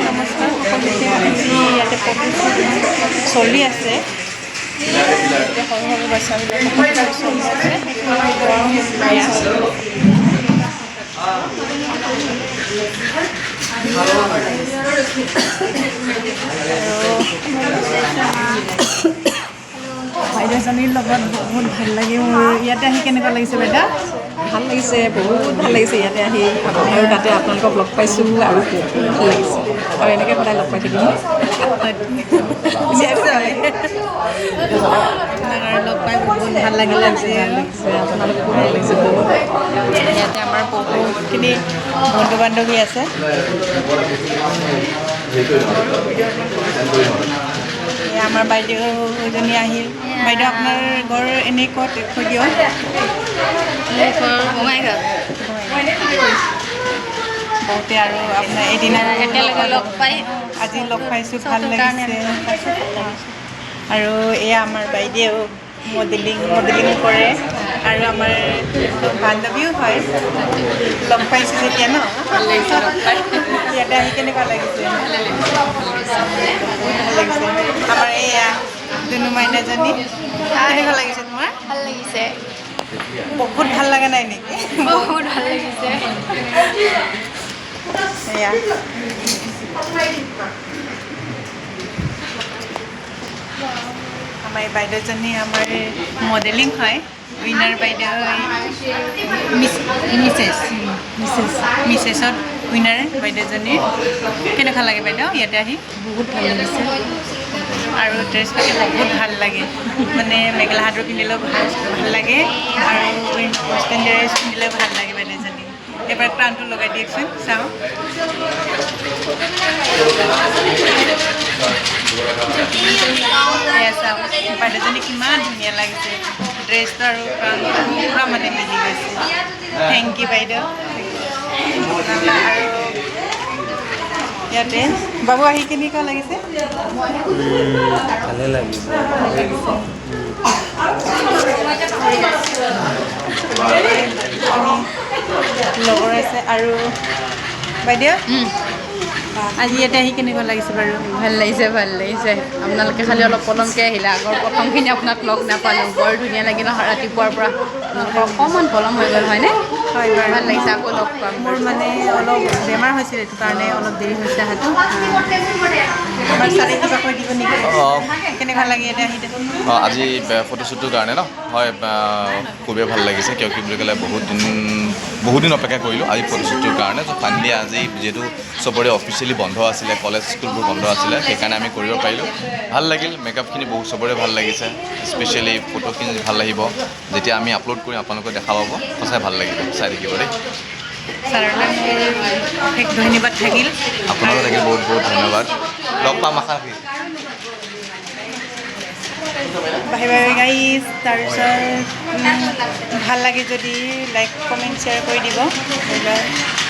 নমস্কাৰ সকলোকে। আজি ইয়াতে ফটোশ্বুট চলি আছে। এতিয়া সৰু সৰু বাচ্ছাবিলাকৰ ফটোশ্বুট চলি আছে। এয়া। আৰু বাইদেউজনীৰ লগত বহুত ভাল লাগে মোৰ। ইয়াতে আহি কেনেকুৱা লাগিছে বাইদেউ? ভাল লাগিছে, বহুত ভাল লাগিছে ইয়াতে আহি আৰু তাতে আপোনালোকক লগ পাইছোঁ আৰু বহুত ভাল লাগিছে আৰু এনেকৈ সদায় লগ পাই থাকিম। নিশ্চয়, আপোনাক আৰু লগ পাই বহুত ভাল লাগিল আজি। লাগিছে, আপোনালোককো ভাল লাগিছে বহুত। ইয়াতে আমাৰ বহুতখিনি বন্ধু বান্ধৱী আছে। এয়া আমাৰ বাইদেউ এজনী আহিল। বাইদেউ, আপোনাৰ ঘৰ এনেই ক'ত কৈ দিয়ক। মোৰ ঘৰ বঙাইগাঁও। বহুতে আৰু আপোনাৰ এদিন আৰু একেলগে লগ পাই আজি লগ পাইছোঁ, ভাল কাৰণে লাগিছে। আমি লগ পাইছোঁ, ভাল লাগিছে। আৰু এয়া আমাৰ বাইদেউ মডেলিং কৰে আৰু আমাৰ বান্ধৱীও হয়। লগ পাইছোঁ যেতিয়া ন। ভাল লাগিছে লগ পাই। ইয়াতে আহি কেনেকুৱা লাগিছে? ভালে লাগিছে, ভাল লাগিছে। বহুত ভাল লাগিছে। আমাৰ এয়া দুনু মাইনাজনী, কেনেকুৱা লাগিছে তোমাৰ? ভাল লাগিছে। বহুত ভাল লগা নাই নেকি? বহুত ভাল লাগিছে। এয়া আমাৰ এই বাইদেউজনী আমাৰ মডেলিং হয়, উইনাৰ বাইদেউ, মিছ মিছেছ মিছেছ মিছেছত উইনাৰ বাইদেউজনীৰ। কেনেকুৱা লাগে বাইদেউ ইয়াতে আহি? বহুত ভাল লাগিছে। আৰু ড্ৰেছ পাতি বহুত ভাল লাগে, মানে মেখেলা চাদৰ পিন্ধিলেও ভাল ভাল লাগে আৰু ৱেষ্টাৰ্ণ ড্ৰেছ পিন্ধিলেও ভাল লাগে বাইদেউজনী। এবাৰ ক্ৰাউনটো লগাই দিয়কচোন চাওঁ। এয়া চাওক, বাইদেউজনী কিমান ধুনীয়া লাগিছে। ড্ৰেছটো আৰু ক্ৰাউনটো পূৰা মানে মিলি গৈছে। Thank U বাইদেউ। আৰু ইয়াতে বাবু আহি কেনেকুৱা লাগিছে? ভালে লাগিছে। লগৰ আছে। আৰু বাইদেউ, আজি ইয়াতে আহি কেনেকুৱা লাগিছে বাৰু? ভাল লাগিছে, ভাল লাগিছে। আপোনালোকে খালি অলপ পলমকৈ আহিলে, আগৰ প্ৰথমখিনি আপোনাক লগ নাপালোঁ। বৰ ধুনীয়া লাগিল ৰাতিপুৱাৰ পৰা। আপোনালোকৰ অকণমান পলম হৈ গ'ল, হয়নে? হয় বাৰু। ভাল লাগিছে, আকৌ লগ পাম। মোৰ মানে অলপ বেমাৰ হৈছিল, সেইটো কাৰণে অলপ দেৰি হৈছে অহাটো। আমাৰ ছাৰে কিবা কৈ দিব নেকি? কেনেকুৱা লাগে ইয়াতে আহি? আজি ফটোশ্বুটটোৰ কাৰণে ন? হয়, খুবেই ভাল লাগিছে। কিয় কি বুলি ক'লে বহুত দিন অপেক্ষা কৰিলোঁ আজি ফটোশ্বুটটোৰ কাৰণে। ত' ফাইনেলি আজি যিহেতু চবৰে অফিচিয়েলি বন্ধ আছিলে, কলেজ স্কুলবোৰ বন্ধ আছিলে, সেইকাৰণে আমি কৰিব পাৰিলোঁ। ভাল লাগিল। মেকআপখিনি বহুত চবৰে ভাল লাগিছে। স্পেচিয়েলি ফটোখিনি ভাল লাগিব। যেতিয়া আমি আপলোড কৰিম আপোনালোকে দেখা পাব, সঁচাই ভাল লাগিব। চাই থাকিব দেই। ছাৰলৈ মোৰ অশেষ ধন্যবাদ থাকিল। আপোনালোক থাকিল, বহুত বহুত ধন্যবাদ। লগ পাম আশা ৰাখিছোঁ। Bye bye guys. তাৰপিছত ভাল লাগে যদি লাইক, কমেণ্ট, শ্বেয়াৰ কৰি দিব। Bye bye.